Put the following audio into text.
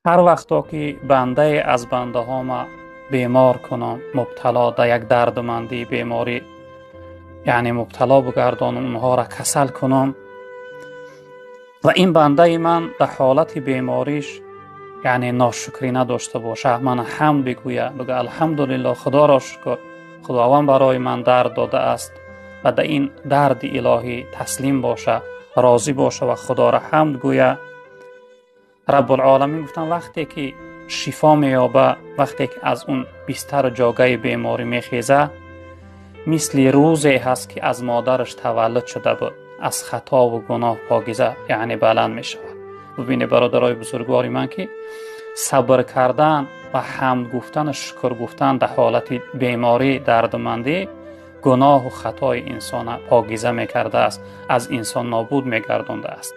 Ҳар вақто ки бандае аз бандаҳома бемор кунам, мубтало дар як дардмандӣ, беморӣ, яъне мубтало бигардонам, онҳоро касал кунам ва ин бандаи ман дар ҳолати бемориш, яъне ношукрӣ надошта боша, ман ҳамд бигӯя, бигӯ алҳамдулиллоҳ, худоро шукр, худованд барои ман дард додааст ва дар ин дарди илоҳӣ таслим боша, розӣ боша ва худоро ҳамд гӯя. Раббулоламин гуфтанд, вақте ки шифо меёба, вақте ки аз он бистару ҷогаи беморӣ мехеза, мисли рӯзе ҳаст ки аз модараш таваллуд шуда буд, аз хатову гуноҳ покиза, яъне баланд мешавад. Бубинед, бародарои бузургвори ман, ки сабр кардан ва ҳамд гуфтану шукр гуфтан дар ҳолати беморӣ, дардмандӣ гуноҳу хатои инсона покиза мекардааст, аз инсон нобуд мегардондааст.